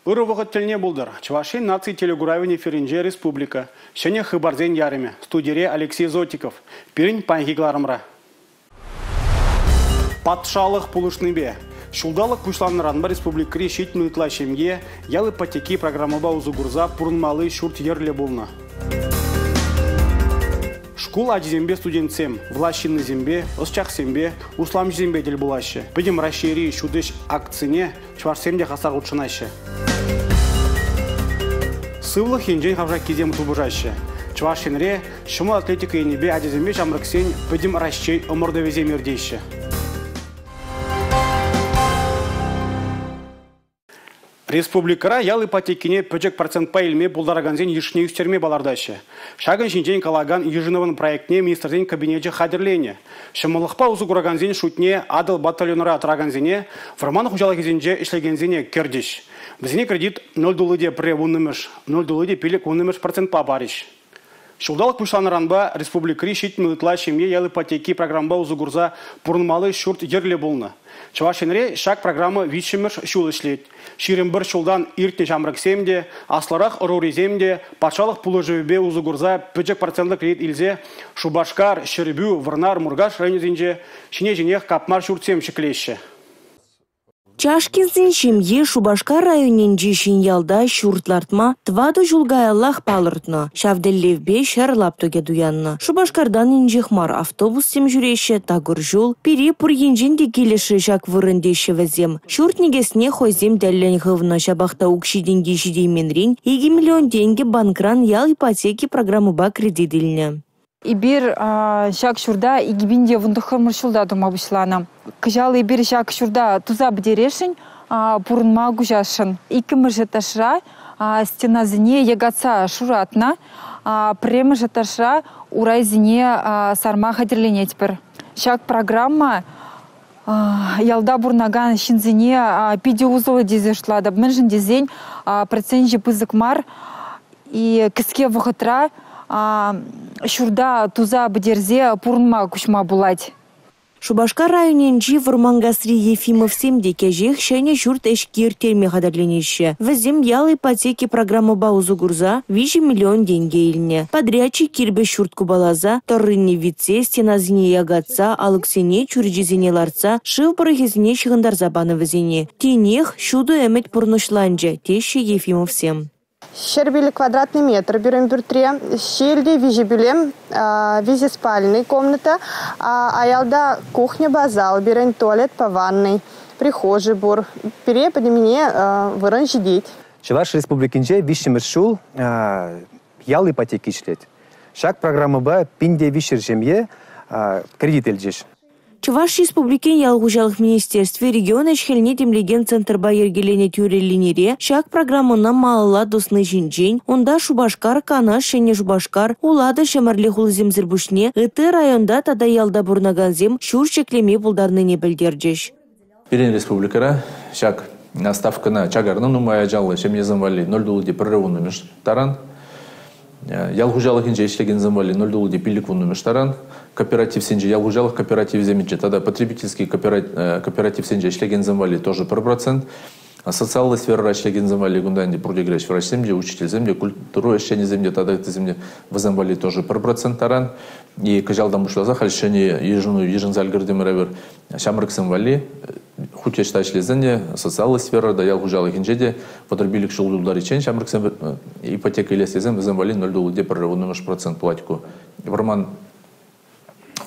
Ырӑ вӑхӑт тӗлне пултӑр. Чӑваш Ен наци телекуравӗн эфирӗнче республика. Ҫӗнӗ хыпарсен ярӑмӗ. Студире Алексей Зотиков. Пирӗн паянхи кӑларӑмра. Патшалӑх пулӑшнипе. Ҫулталӑк пуҫланнӑранпа республикӑри 70 ытла ҫемье ял ипотеки программӑпа усӑ курса пурӑнмалли ҫурт-йӗрлӗ пулнӑ. Шкул ачисемпе студентсем, влаҫ ҫыннисемпе, ӑсчахсемпе, усламҫӑсемпе тӗл пулаҫҫӗ. Пӗтӗм Раҫҫейри ҫут ӗҫ акцине чӑвашсем те хастар хутшӑнаҫҫӗ. Сывлӑх енчен хавшаккисем тупӑшаҫҫӗ. Чӑваш Енре ҫӑмӑл атлетика енӗпе ачасемпе ҫамрӑксен Пӗтӗм Раҫҫей ӑмӑртӑвӗсем иртеҫҫӗ. Республикӑра ял ипотекине пӗчӗк процентпа илме пултаракансен йышне ӳстерме палӑртаҫҫӗ. Ҫакӑн ҫинчен калакан йышӑнӑвӑн проектне Министрсен Кабинечӗ хатӗрленӗ. Ҫӑмӑллӑхпа усӑ куракансен шутне Атӑл батальонра тӑракансене, вӑрман хуҫалӑхӗсенче ӗҫлекенсене кӗртӗҫ. Вӗсене кредит 0,1, 0,5 процентпа парӗҫ. Ҫулталӑк пуҫланнӑранпа республикӑри 70 ытла ҫемье ял ипотеки программӑпа усӑ курса пурӑнмалли ҫурт-йӗрлӗ пулнӑ. Чӑваш Енре ҫак программа 3-мӗш ҫул ӗҫлет. 21 ҫултан иртнӗ ҫамрӑксем те, аслӑрах ӑрурисем те патшалӑх пулӑшӑвӗпе усӑ курса пӗчӗк процентлӑ кредит илсе Шупашкар, Ҫӗрпӳ, Вӑрнар, Муркаш районӗсенче ҫине-ҫинех капмар ҫуртсем ҫӗклеҫҫӗ. Чашкинсен ҫемйи Шупашкар районӗнчи Ҫӗньялта ҫурт лартма 4 ҫул каяллах палӑртнӑ. Ҫав тӗллевпе ҫӗр лаптӑкӗ туяннӑ. Шупашкартан инҫех мар автобуссем ҫӳреҫҫӗ, такӑр ҫул. Пире пур енчен те килӗшрӗ ҫак вырӑн теҫҫӗ вӗсем. Ҫурт никӗсне хӑйсем тӗллӗн хывнӑ. Ҫапах та укҫи-тенки ҫитейменрен 2 миллион тенкӗ банкран ял ипотеки программӑпа кредит илнӗ. Эпир ҫак ҫурта 2019 ҫулта тума пуҫланӑ. Кӑҫал эпир ҫак ҫурта туса пӗтересшӗн, пурӑнма куҫасшӑн. Иккӗмӗш этажра стенасене якатса шуратнӑ, пӗрремӗш этажра урайсене сарма хатӗрленетпӗр. Ҫак программа ялта пурӑнакан ҫынсене питӗ усӑллӑ тесе шутлатӑп. Мӗншӗн тесен проценчӗ пысӑк мар. И кӗске вӑхӑтра ҫурта туса пӗтерсе пурӑнма куҫма пулать. Шупашкар районӗнчи Вӑрманкасри Ефимовсем те кӗҫех ҫӗнӗ ҫурт ӗҫки ирттерме хатӗрленеҫҫӗ. Вӗсем ял ипотеки программӑпа усӑ курса 3 миллион тенкӗ илнӗ. Подрядчик кирпӗч ҫурт купаласа, тӑррине витсе, стенасене якатса, алӑксене, чӳречесене лартса, шыв пӑрӑхӗсене ҫыхӑнтарса панӑ вӗсене. Тинех ҫутӑ ӗмӗт пурнӑҫланчӗ, теҫҫӗ Ефимовсем. 105 квадратный метр пирӗн пӳртре. Ҫиелте 3 пӳлем, 3 спальный комната, аялта кухньӑпа зал пирӗн, туалетпа ваннӑй, прихожий пур. Пире пӗтӗмне вырӑн ҫитет. Чӑваш Республикинче 3-мӗш ҫул ял ипотеки ӗҫлет. Ҫак программӑпа 1300 ҫемье кредит илчӗҫ. Чӑваш Республикин ял хуҫалӑх министерстви регион ӗҫ-хӗлне тимлекен центрпа йӗркеленӗ тӳрӗ линире ҫак программӑна малалла тӑсни ҫинчен, унта Шупашкар, Канаш, Ҫӗнӗ Шупашкар, Улатӑр, Ҫӗмӗрле хулисемсӗр пуҫне ытти районта тата ялта пурӑнакансем ҫурт ҫӗклеме пултарнине пӗлтерчӗҫ. Пирӗн республикӑра ҫак ставкӑна чакарнӑ нумай ачаллӑ ҫемьесем валли 0,1 таран, ял хуҫалӑхӗнче ӗҫлекенсем валли 0,5 таран, кооперативсенче, ял хуҫалӑх кооперативӗсенче тата потребительский кооперативсенче ӗҫлекенсем валли тоже 1%, социаллӑ сферӑра ӗҫлекенсем валли кунта ӗнтӗ пурте кӗреҫ, врачсем те, учительсем те, культура ӗҫченӗсем те тата ыттисем те, вӗсем валли тоже 1% таран. И кӑҫалтан пуҫласа халь ҫӗнӗ йышӑну йышӑнса ӗлкӗртӗмӗр эпир. Ҫамрӑксем валли хуть ӑҫта ӗҫлесен те, социаллӑ сферӑра та, ял хуҫалӑхӗнче те 35 ҫул тултариччен ҫамрӑксем ипотека илес тесен вӗсем валли 0,1% пулать ку. Вӑрман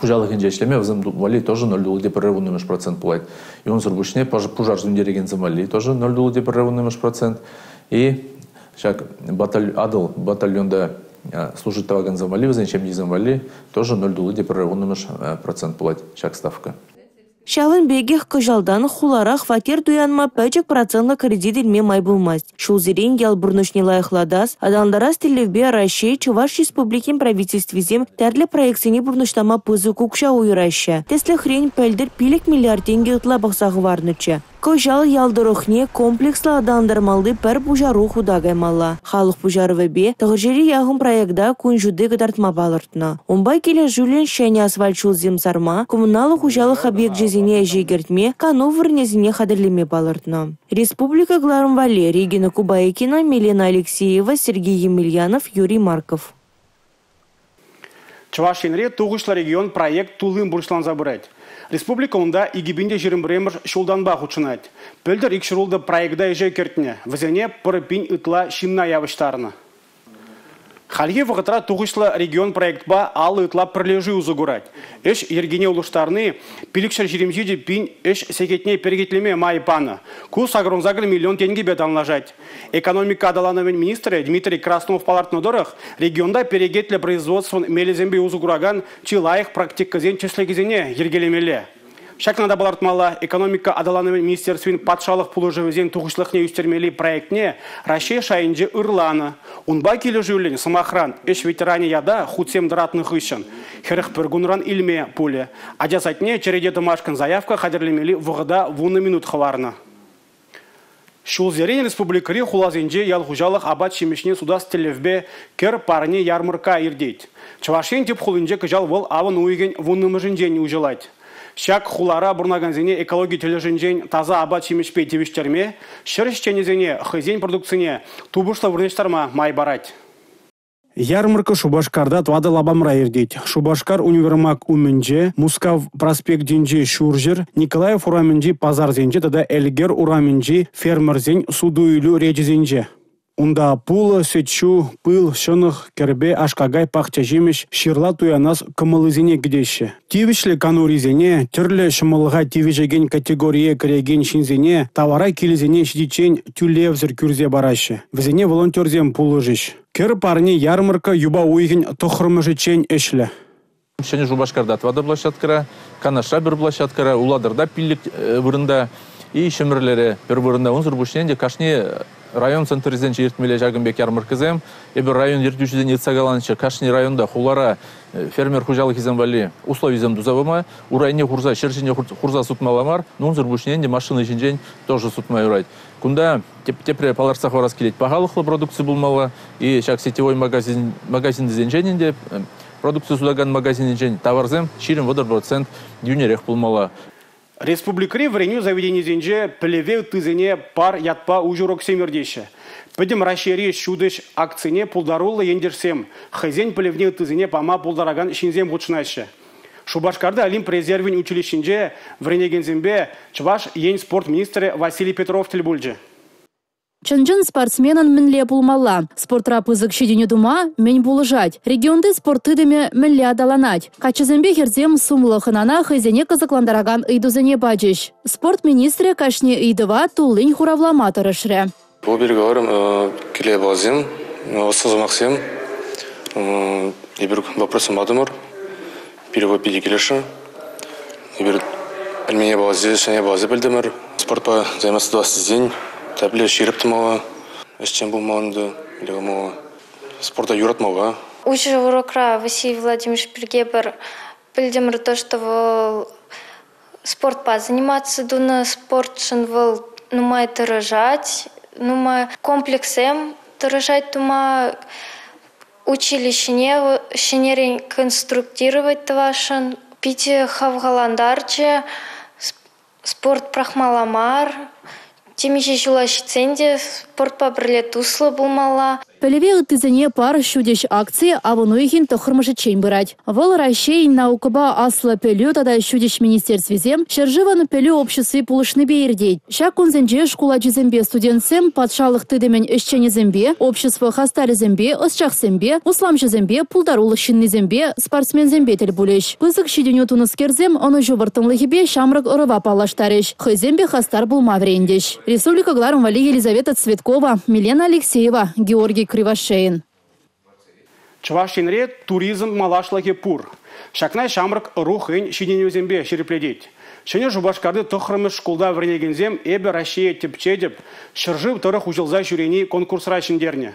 хуҫалӑхӗнче ӗҫлеме вӗсем валли тоже 0,1% пулать. И унсӑр пуҫне пушар сӳнтерекенсем валли тоже 0,1%. И ҫак Атӑл батальонта служить тӑвакансем валли, вӗсен ҫемйисем валли тоже 0,1% пулать ҫак ставка. Ҫавӑн пекех кӑҫалтан хулара хваттер туянма пӗчӗк процентлӑ кредит илме май пулмасть. Ҫулсерен ял пурнӑҫне лайӑхлатас, аталантарас тӗллевпе Раҫҫей, Чӑваш Республикин правительствисем тӗрлӗ проектсене пурнӑҫлама пысӑк укҫа уйӑраҫҫӗ. Тӗслӗхрен, пӗлтӗр 5 миллиард тенкӗ ытла пӑхса хӑварнӑччӗ. Кӑҫал ял тӑрӑхне комплекслӑ аталантармалли пӗр пуҫару хута каймалла. Халӑх пуҫарӑвӗпе 900 яхӑн проекта кун ҫути кӑтартма палӑртнӑ. Унпа килӗшӳллӗн ҫӗнӗ асфальт ҫулсем сарма, коммуналлӑ хуҫалӑх объекчӗсене ӗҫе кӗртме, кану вырӑнӗсене хатӗрлеме палӑртнӑ. Республика кӑларӑм валли Регина Кубайкина, Милена Алексеева, Сергей Емельянов, Юрий Марков. Чӑваш Енре тухӑҫлӑ регион проект туллин пурнӑҫланса пырать. Республика унта 2021 ҫултанпа хутшӑнать. Пӗлтӗр 206 проекта ӗҫе кӗртнӗ. Вӗсене 1000 ытла ҫынна явӑҫтарнӑ. Хальхи вӑхӑтра тухӑҫлӑ регион проектпа 50 ытла пӗрлешӳ усӑ курать. Ӗҫ йӗркине улӑштарни 527 пин ӗҫ сехетне перекетлеме май панӑ. Ку 88 миллион тенкӗпе танлашать. Экономика аталанӑвӗн министрӗ Дмитрий Краснов палӑртнӑ тӑрӑх, регионта перекетлӗ производствӑн мелӗсемпе усӑ куракан чи лайӑх практикӑсен тӗслӗхӗсене йӗркелемелле. Ҫакна та палӑртмалла, экономика аталанӑвӗн министерствин патшалӑх пулӑшӑвӗсен тухӑҫлӑхне ӳстермелли проектне Раҫҫей шайӗнче ырланӑ. Унпа килӗшӳллӗн, сӑмахран, ӗҫ ветеранӗ ята хутсем тӑратнӑ хыҫҫӑн 41 кунран илме пулӗ. Ача садне черете тӑмашкӑн заявка хатӗрлемелли вӑхӑта 10 минут хӑварнӑ. Ҫулсерен республикӑри хуласенче ял хуҫалӑх апат-ҫимӗҫне сутас тӗллевпе кӗр парне ярмӑркка иртет. Чӑваш Ен тӗп хулинче кӑҫал вӑл авӑн уйӑхӗн 10-мӗшӗнчен уҫӑлать. Ҫак хулара пурӑнакансене экологи тӗлӗшӗнчен таса апат-ҫимӗҫпе тивӗҫтерме, ҫӗр ӗҫченӗсене хӑйсен продукцине тупӑшлӑ вырнаҫтарма май парать. Ярмарка Шупашкарта 4 лапамра иртет. Шупашкар универмаг умӗнче, Мускав проспектӗнчи Ҫурҫӗр, Николаев урамӗнчи пасарсенче тата Элгер урамӗнчи фермерсен суту-илӳ речӗсенче. Унта пулӑ, сӗт-ҫу, пыл, ҫӑнӑх, кӗрпе, аш-какай, пахча-ҫимӗҫ, ҫырла туянас кӑмӑллисене кӗтеҫҫӗ. Тивӗҫлӗ канурисене, тӗрлӗ ҫӑмӑллӑха тивӗҫекен категорие кӗрекен ҫынсене тавара килӗсене ҫитиччен тӳлевсӗр кӳрсе параҫҫӗ. Вӗсене волонтерсем пулӑшӗҫ. Кӗр парне ярмарка юпа уйӑхӗн 9-мӗшӗччен ӗҫлӗ. Ҫӗнӗ Шупашкарта 4 площадкӑра, Канашра 1 площадкӑра, Улатӑрта 5 вырӑнта и Ҫӗмӗрлере 1 вырӑнта. Унсӑр пуҫне те кашни район центрӗсенче иртмелле ҫакӑн пек ярмаркӑсем. Эпир район ертӳҫисене ыйтса каланӑччӗ, кашни районта, хулара фермер хуҫалӑхӗсем валли условисем туса пама, урайне хурса, ҫӗр ҫине хурса сутмалла мар, унсӑр пуҫне те машина ҫинчен тоже сутма юрать. Кунта тепре палӑртса хӑварас килет, пахалӑхлӑ продукци пулмалла, и ҫак сетевой магазинсенчен ӗнтӗ, продукци сутакан магазинсенчен таварсем 20-30% йӳнӗрех пулмалла. Республикӑри вӗренӳ заведенийӗсенче пӗлӗве ыттисене пар ятпа уҫӑ уроксем иртеҫҫӗ. Пӗтӗм Раҫҫейри ҫутӗҫ акцине пултаруллӑ ентешсем, хӑйсен пӗлӗвне ыттисене пама пултаракан ҫынсем хутшӑнаҫҫӗ. Шупашкарта Олимп резервӗн училищинче вӗренекенсемпе Чӑваш Ен спорт министрӗ Василий Петров тӗл пулчӗ. Чӑн-чӑн спортсменӑн мӗнле пулмалла? Спортра пысӑк ҫитӗнӳ тума мӗн пулӑшать? Регионти спорт тытӑмӗ мӗнле аталанать? Каччӑсемпе хӗрсем сумлӑ хӑнана хӑйсене кӑсӑклантаракан ыйтусене пачӗҫ. Спорт министрӗ кашни ыйтӑва туллин хуравлама тӑрӑшрӗ. Вӑл переговорым киле балсем, ӑссӑсӑмахсем, эпир вопросым патӑмӑр, перевод питӗ килӗшрӗ. Эпир пӗлмене балсе, ҫӗнӗ балсе пӗлтӗмӗр. Спортпа заниматься тӑвас тесен тӗплӗ ҫирӗп тӑмалла, ӗҫчен пулмалла, спорта юратмалла. Уҫӑ урокра Василий Владимирович пирки пӗр пӗлтӗмӗр то, что вӑл спортпа заниматься тунӑ, спортшӑн вӑл нумай тӑрӑшать, нумай комплекссем тӑрӑшать тума, училищӗне ҫӗнӗрен конструктировать тӑвасшӑн. Питӗ хавхалантарчӗ, спорт пӑрахмалла мар, темиҫе ҫула ҫитсен те спортпа пӗрле туслӑ пулмалла. Пӗлӗве ыттисене пар ҫутӗҫ акци авӑн уйӑхӗн 9-мӗшӗччен пырать. Вӑл Раҫҫейӗн наукӑпа аслӑ пӗлӳ тата ҫутӗҫ министерствисем ҫӗршывӑн пӗлӳ обществи пулӑшнипе иртет. Ҫак кунсенче шкул ачисемпе студентсем патшалӑх тытӑмӗн ӗҫченӗсемпе, общество хастарӗсемпе, ӑсчахсемпе, усламҫӑсемпе, пултарулӑх ҫыннисемпе, спортсменсемпе тӗл пулӗҫ. Пысӑк ҫитӗнӳ тунӑскерсем ӑнӑҫу вӑрттӑнлӑхӗпе ҫамрӑк ӑрӑва паллаштарӗҫ. Хӑйсемпе хастар пулма вӗрентӗҫ. Республика кӑларӑм валли Елизавета Цветкова, Милена Алексеева, Георгий Кривошеин. Чӑваш Енре туризм малашлӑхӗ пур. Ҫакна ҫамрӑк ӑру хӑйӗн ҫитӗнӗвӗсемпе ҫирӗплетет. Ҫӗнӗ Шупашкарти 9-мӗш шкулта вӗренекенсем «Эпӗ Раҫҫее тӗпчетӗп» ҫӗршыв тӑрӑх уҫӑлса ҫӳрени конкурсра ҫӗнтернӗ.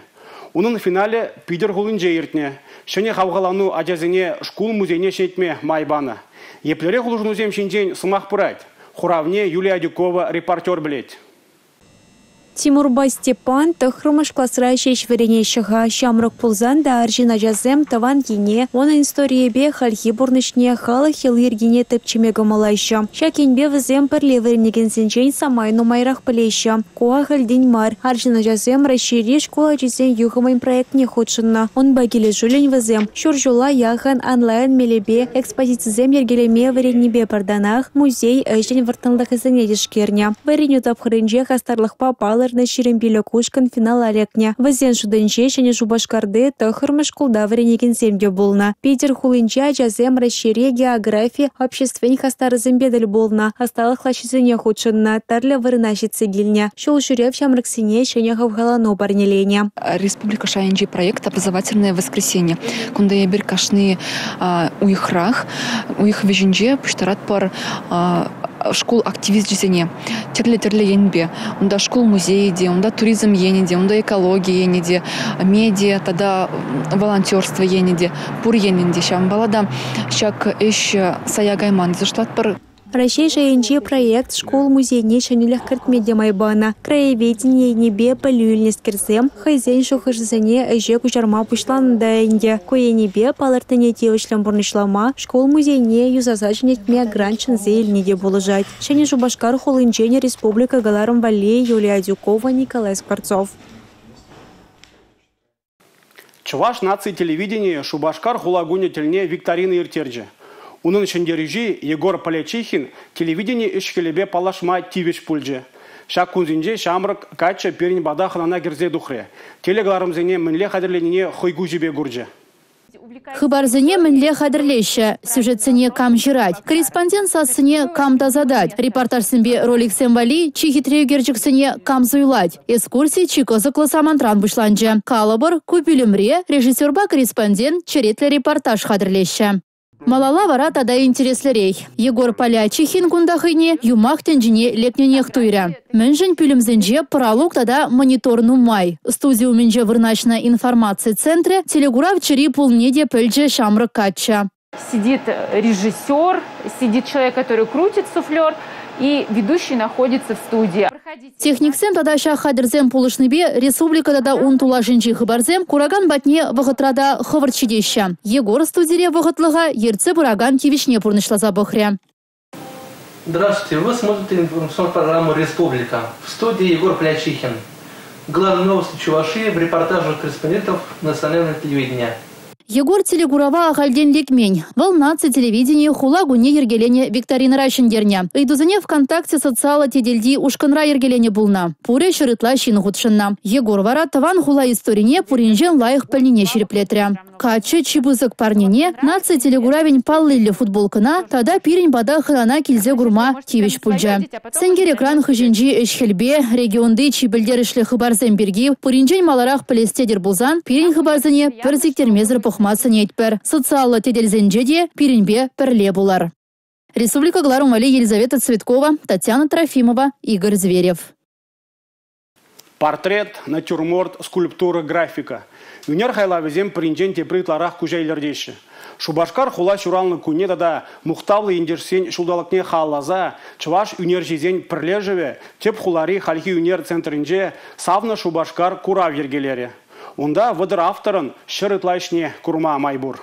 Унӑн финалӗ Питӗр хулинче иртнӗ. Ҫӗнӗ хавхалану ачасене шкул музейне ҫӗнетме май панӑ. Еплерех улшӑнусем ҫинчен сӑмах пырать. Хуравне Юлия Адюкова репортер пӗлет. Тимурпа Степан 9-мӗш класра ҫеҫ вӗренеҫҫӗ-ха. Ҫамрӑк пулсан та арҫын ачасем тӑван ене, унӑн историйӗпе хальхи пурнӑҫне, халӑх йӑли-йӗркине тӗпчеме кӑмӑллаҫҫӗ. Ҫак енпе вӗсем пӗрле вӗренекенсенчен самай нумайрах пӗлеҫҫӗ. Ку ахальтен мар. Арҫын ачасем Раҫҫейри шкул ачисен юхӑмӗн проектне хутшӑннӑ. Унпа килӗшӳллӗн вӗсем ҫур ҫула яхӑн онлайн мелӗпе экспозицисем йӗркелеме вӗреннипе пӗртанах музей ӗҫӗн вӑрттӑнлӑхӗсене тишкернӗ. Вӗренӳ тапхӑрӗнче хастарлӑхпа палӑрнӑ 25 ушкӑн финала лекнӗ. Вӗсен шутӗнче Ҫӗнӗ Шупашкарти 9-мӗш шкулта вӗренекенсем те пулнӑ. Питӗр хулинче ачасем Раҫҫейри географи обществин хастарӗсемпе тӗл пулнӑ, ӑсталӑх лаҫҫисене хутшӑннӑ, тӗрлӗ вырӑна ҫитсе килнӗ. Ҫул ҫӳрев ҫамрӑксене ҫӗнӗ хавхалану парнеленӗ. Республика шайӗнчи проект «Образовательное воскресенье». Кунта эпир кашни уйӑхрах, уйӑх вӗҫӗнче пуҫтаратпӑр шкул активисчӗсене тӗрлӗ-тӗрлӗ енпе. Унта шкул музейӗ те, унта туризм енӗ те, унта экологи енӗ те, медиа тата волонтерство енӗ те, пур енӗн те. Ҫавӑнпала та ҫак ӗҫ сая кайман тесе шутлатпӑр. Раҫҫей шайӗнчи проект шкул музейне ҫӗнӗлӗх кӗртме те май панӑ. Краеведени енӗпе пӗлӳ илнӗскерсем хӑйсен шухӑшӗсене ӗҫе куҫарма пуҫланӑ та ӗнтӗ. Ку енӗпе палӑртнине тивӗҫлӗн пурнӑҫлама шкул музейне юсаса ҫӗнетме грант ҫӗнсе илни те пулӑшать. Ҫӗнӗ Шупашкар хулинчен республика кӑларӑм валли Юлия Адюкова, Николай Скворцов. Чӑваш наци телевиденийӗ Шупашкар хула кунӗ тӗлне викторина ирттерчӗ. Унӑн ҫӗнтерӳҫи Егор Полячихин телевидени ӗҫ-хӗлӗпе паллашма тивӗҫ пулчӗ. Ҫак кунсенче ҫамрӑк каччӑ пирӗн пата хӑнана кӗрсе тухрӗ. Телекӑларӑмсене мӗнле хатӗрленине хӑй куҫӗпе курчӗ. Хыпарсене мӗнле хатӗрлеҫҫӗ, сюжетсене кам ҫырать, корреспондент сассине кам тасатать, репортажсемпе роликсем валли чи хитре ӳкерчӗксене кам суйлать. Экскурси чи кӑсӑклӑ самантран пуҫланчӗ. Калӑпӑр, ку пӳлӗмре режиссерпа корреспондент черетлӗ репортаж хатӗрлеҫҫӗ. Малалла вара тата интереслӗрех. Егор Полячихин кунта хӑйне юмах тӗнчине лекнӗнех туйрӗ. Мӗншӗн пӳлӗмсенче пралук тата монитор нумай. Студи умӗнче вырнаҫнӑ информаци центрӗ телекурав чӗри пулнине те пӗлчӗ ҫамрӑк каччӑ. Сидит режиссер, сидит человек, который крутит суфлер, и ведущий находится в студии. Техниксем тата ҫак хатӗрсем пулӑшнипе республика тата ун тулашӗнчи хыпарсем куракан патне вӑхӑтра та хӑвӑрт ҫитеҫҫӗ. Егор студире вӑхӑтлӑха ертсе пыракан тивӗҫне пурнӑҫласа пӑхрӗ. Здравствуйте, вы смотрите информационную программу «Республика». В студии Егор Полячихин. Главные новости Чувашии в репортажах корреспондентов национального телевидения. Егор телекурава ахальтен лекмен. Вӑл наци телевиденийӗ хула кунне йӗркеленӗ викторинӑра ҫӗнтернӗ. Ыйтусене ВКонтакте социаллӑ тетелти ушкӑнра йӗркеленӗ пулнӑ. Пурӗ ҫӗр ытла ҫын хутшӑннӑ. Егор вара тӑван хула историне пуринчен лайӑх пӗлнине ҫирӗплетрӗ. Каччӑ чи пысӑк парнене, наци телекуравӗн паллиллӗ футболкӑна тата пирӗн пата хӑнана килсе курма тивӗҫ пулчӗ. Сенкер экран хыҫӗнчи ӗҫ-хӗлпе регионти чи пӗлтерӗшлӗ хыпарсем пирки пуринчен маларах пӗлес тетӗр пулсан пирӗн хыпарсене пӗр сиктермесӗр пӑхма сӗнетпӗр. Социаллӑ тетелсенче те пирӗнпе пӗрле пулӑр. Республика кӑларӑм валли Елизавета Цветкова, Татьяна Трофимова, Игорь Зверев. Портрет, натюрморт, скульптура, графика. Ӳнер хайлавӗсем пӗринчен тепри ытларах куҫа илӗртеҫҫӗ. Шупашкар хула ҫуралнӑ кунне тата мухтавлӑ ентешсен ҫулталӑкне халалласа чӑваш ӳнерҫисен пӗрлешӗвӗ тӗп хулари хальхи ӳнер центрӗнче «Савнӑ Шупашкар» курав йӗркелерӗ. Унта 30 авторӑн 100 ытла ӗҫне курма май пур.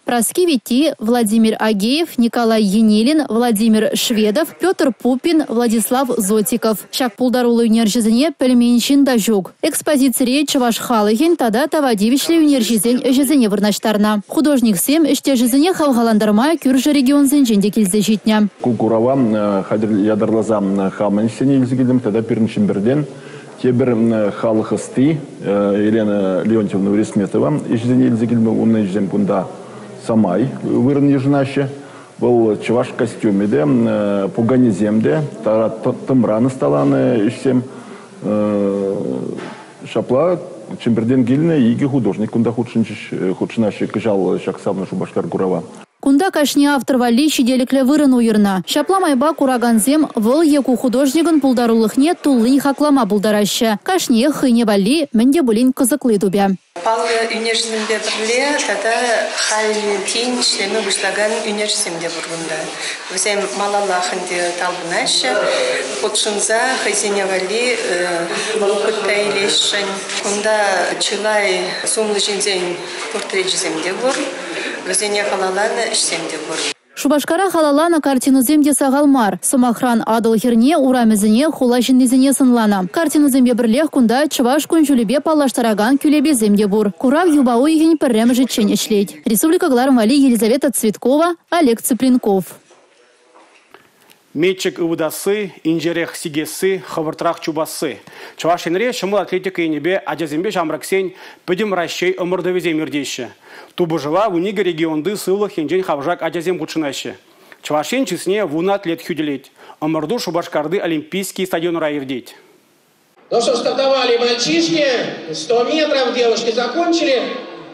Праски Витти, Владимир Агеев, Николай Енилин, Владимир Шведов, Петр Пупин, Владислав Зотиков. Ҫак пултаруллӑ ӳнерҫӗсене пӗлмен ҫын та ҫук. Экспозицире чӑваш халӑхӗн тата тава тивӗҫлӗ ӳнерҫисен ӗҫӗсене вырнаҫтарнӑ. Художниксем ӗҫтешӗсене хавхалантарма кӳршӗ регионсенчен те килсе ҫитнӗ. Ку курава хатӗр ятарласа хамӑн ӗҫсене илсе килтӗм тата пирӗн Чӗмпӗртен тепӗр халӑх ӑсти Елена Леонтьевна Уресметова ӗҫӗсене илсе килме унӑн ӗҫӗсем кунта самай вырӑн йышӑнаҫҫӗ. Вӑл чӑваш костюмӗ те, пуканесем те, тӑмран ӑсталанӑ ӗҫсем. Ҫапла Чӗмпӗртен килнӗ икӗ художник кунта хутшӑнчӗҫ, хутшӑнаҫҫӗ кӑҫал ҫак савнӑ Шупашкар курава. Кунта кашни автор валли ҫителӗклӗ вырӑн уйӑрнӑ. Ҫапла майпа куракансем вӑл е ку художникӑн пултарулӑхне туллин хаклама пултараҫҫӗ. Кашниех хӑйне валли мӗн те пулин кӑсӑкли тупӗ. Паллӑ ӳнерҫӗсемпе пӗрле тата халь тин ӗҫлеме пуҫлакан ӳнерҫӗсем те пур кунта. Вӗсем малаллах ӗнтӗ талпӑнаҫҫӗ, хутшӑнса хӑйсене валли опыт та илесшӗн. Кунта чылай сумлӑ ҫынсен портречӗсем те пур, вӗсене халалланӑ ӗҫсем те пур. Шупашкара халалланӑ картинӑсем те сахал мар. Сӑмахран, Атӑл хӗрне, урамӗсене, хула ҫыннисене сӑнланӑ. Картинӑсемпе пӗрлех кунта чӑваш кун-ҫулӗпе паллаштаракан кӳлепесем те пур. Курав юпа уйӑхӗн пӗрремӗшӗччен ӗҫлет. Республика кӑларӑм валли Елизавета Цветкова, Олег Цыпленков. Мечӗк ывӑтасси, инҫерех сикесси, хӑвӑртрах чупасси. Чӑваш Енре ҫӑмӑл атлетика енӗпе ачасемпе ҫамрӑксен Пӗтӗм Раҫҫей ӑмӑртӑвӗсем иртеҫҫӗ. Тупӑшӑва 12 регионти сывлӑх енчен хавшак ачасем хутшӑнаҫҫӗ. Чӑваш Ен чысне 10 атлет хӳтӗлет. Ӑмӑрту Шупашкарти Олимпийский стадионра иртет. Ну что, стартовали мальчишки, 100 метров девушки закончили.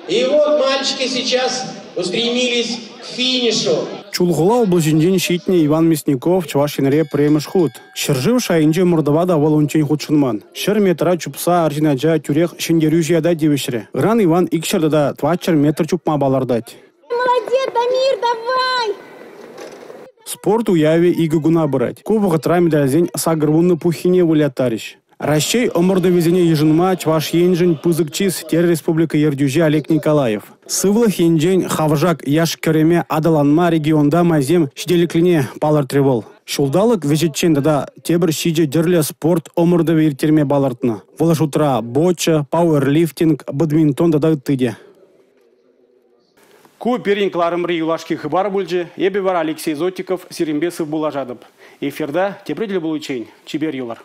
И вот мальчики сейчас устремились к финишу. Чулхула облаҫӗнчен ҫитнӗ Иван Мясников Чӑваш Енре пӗрремӗш хут. Ҫӗршыв шайӗнчи ӑмӑртӑва та вӑл унччен хутшӑнман. 100 метра чупса арҫын ача тӳрех ҫӗнтерӳҫӗ ята тивӗҫрӗ. Ыран Иван 200 тата 400 метр чупма палӑртать. Молодец, Дамир, давай! Спорт уявӗ 2 куна пырать. Ку вӑхӑтра медальсен 80 пуххине выляттарӗҫ. Раҫҫей ӑмӑртӑвӗсене йышӑнма Чӑваш Еншӗн пысӑк чыс, терӗ республика ертӳҫи Олег Николаев. Сывлӑх енчен хавшак яш-кӗрӗме аталанма регионта майсем ҫителӗклине палӑртрӗ вӑл. Ҫулталӑк вӗҫӗччен тата тепӗр 7 тӗрлӗ спорт ӑмӑртӑвӗ ирттерме палӑртнӑ. Вӑл шутра бочча, пауэрлифтинг, бадминтон тата ытти те. Ку пирӗн кӑларӑмри юлашки хыпар пулчӗ. Эпӗ вара Алексей Зотиков сирӗнпе сывпуллашатӑп. Эфирта тепре тӗл пуличчен чипер юлӑр.